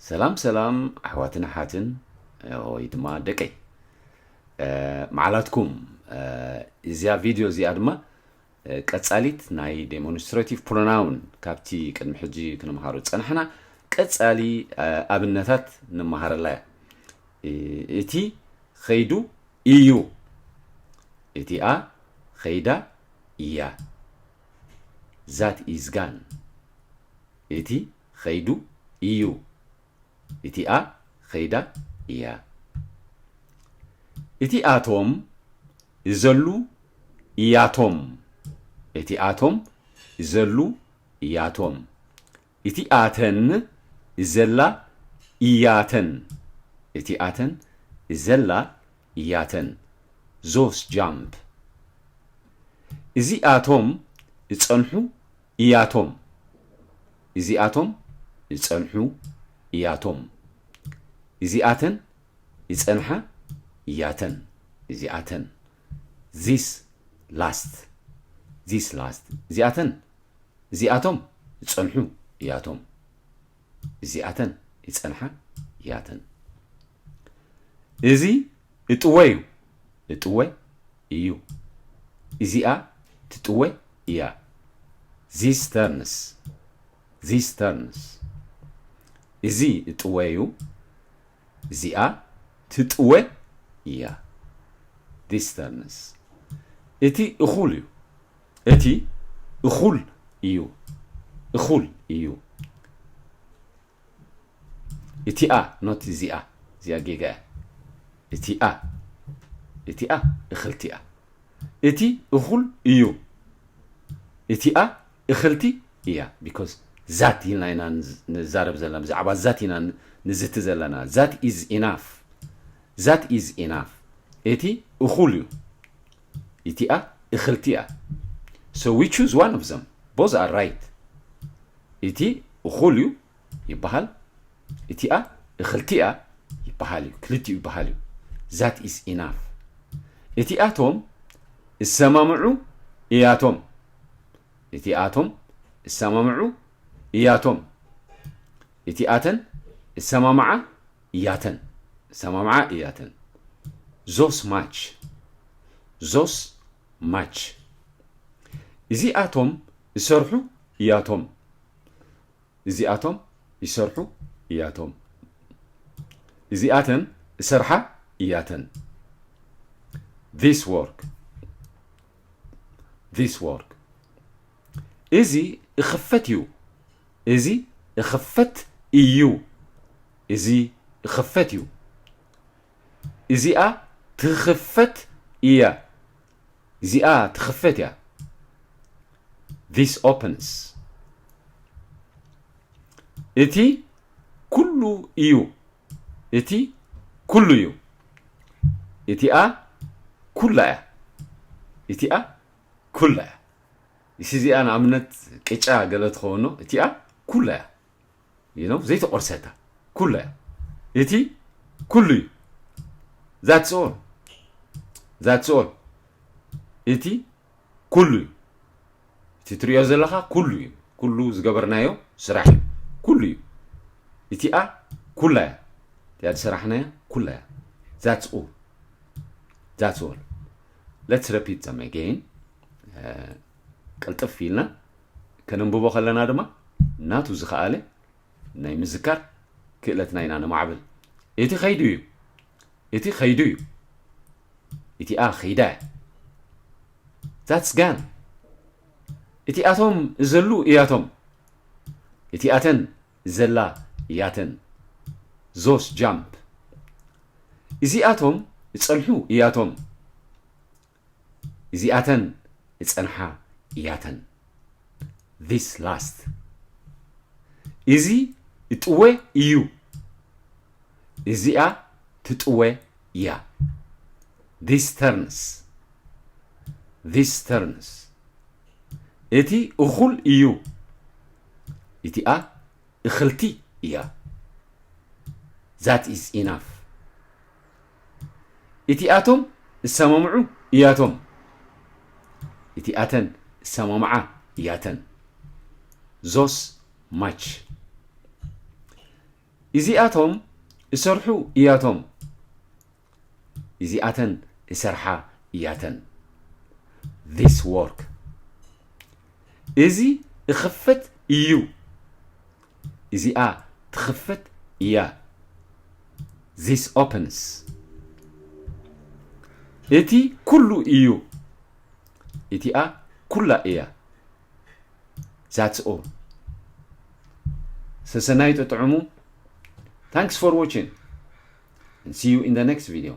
ሰላም ሰላም ኣሕዋትን ኣሓትን ወይ ድማ ደቀይ፣ መዓላትኩም። እዚኣ ቪድዮ እዚኣ ድማ ቀጻሊት ናይ ዴሞንስትራቲቭ ፕሮናውን፣ ካብቲ ቅድሚ ሕጂ ክንምሃሮ ዝጸናሕና ቀጻሊ ኣብነታት ንመሃረላ እያ። እቲ ኸይዱ እዩ። እቲኣ ኸይዳ እያ። That is gone. እቲ ኸይዱ እዩ። እቲኣ ኸይዳ እያ። እቲ ኣቶም እዘሉ እያቶም። እቲ ኣቶም እዘሉ እያቶም። እቲ ኣተን እዘላ እያተን። እቲ ኣተን እዘላ እያተን። Those jump. እዚኣቶም እጸንሑ እያቶም። እዚኣቶም እጸንሑ እያቶም። እዚኣተን ይጸንሓ እያተን። እዚኣተን። This last. This last. እዚኣተን፣ እዚኣቶም ይጸንሑ እያቶም። እዚኣተን ይጸንሓ እያተን። እዚ እጥወ እዩ። እጥወ እዩ። እዚኣ ትጥወ እያ። This turns. This turns. እዚ እጥወ እዩ። እዚኣ ትጥወ እያ። This turns. እቲ እኹል እዩ። እቲ እኹል እዩ። እኹል እዩ። እቲኣ፣ not እዚኣ። እዚኣ ጌጋ እያ። እቲኣ፣ እቲኣ እኽልቲ እያ። እቲ እኹል እዩ። እቲኣ እኽልቲ እያ። Because that ኢልና ኢና ንዝ-፣ ንዛረብ ዘለና፣ ብዛዕባ that ኢና ን-፣ ንዝቲ ዘለና። That is enough. That is enough. እቲ እኹል እዩ። እቲኣ እኽልቲ እያ። So we choose one of them. Both are right. እቲ እኹል እዩ ይበሃል። እቲኣ እኽልቲ እያ ይበሃል እዩ። ክልቲኡ ይበሃል እዩ። That is enough. እቲኣቶም እሰማምዑ እያቶም። እቲኣቶም እሰማምዑ እያቶም። እቲኣተን እሰማምዓ እያተን። እሰማምዓ እያተን። Those match. Those match. እዚኣቶም እሰርሑ እያቶም። እዚኣቶም ይሰርሑ እያቶም። እዚኣተን እሰርሓ እያተን። This work. This work. እዚ እኽፈት እዩ። እዚ እኽፈት እዩ። እዚ እኽፈት እዩ። እዚኣ ትኽፈት እያ። እዚኣ ትኽፈት እያ። This opens. እቲ ኩሉ እዩ። እቲ ኩሉ እዩ። እቲኣ ኩላ እያ። እቲኣ ኩላ እያ። እሲ እዚኣ ንኣብነት ቅጫ ገለ ትኸውን፣ እቲኣ ኩላ እያ። You know፣ ዘይተቖርሰታ ኩላ እያ። እቲ ኩሉ እዩ። That's all. That's all. እቲ ኩሉ እዩ። እቲ ትሪኦ ዘለኻ ኩሉ እዩ። ኩሉ ዝገበርናዮ ስራሕ እዩ። ኩሉ እዩ። እቲኣ ኩላ እያ። እቲኣ ዝሰራሕናያ ኩላ እያ። That's all. That's all. Let's repeat them again. እ፣ ቅልጥፍ ኢልና ከነንብቦ ከለና ድማ ናቱ ዝኸኣለ ናይ ምዝካር ክእለትና ኢና ነማዕብል። እቲ ኸይዱ እዩ። እቲ ኸይዱ እዩ። እቲኣ ኸይዳ እያ። That's gone. እቲኣቶም እዘሉ እያቶም። እቲኣተን ዘላ እያተን። Those jump. እዚኣቶም እጸንሑ እያቶም። እዚኣተን እጸንሓ እያተን። This last. እዚ እጥወ እዩ። እዚኣ ትጥወ እያ። This turns. This turns. እቲ እኹል እዩ። እቲኣ እኽልቲ እያ። That is enough. እቲኣቶም እሰማምዑ እያቶም። እቲኣተን እሰማምዓ እያተን። Those match. እዚኣቶም እሰርሑ እያቶም። እዚኣተን እሰርሓ እያተን። This work። እዚ እኽፈት እዩ። እዚኣ ትኽፈት እያ። This opens። እቲ ኩሉ እዩ። እቲኣ ኩላ እያ። That's all። ሰሰናዩ ጥጥዑሙ። Thanks for watching and see you in the next video.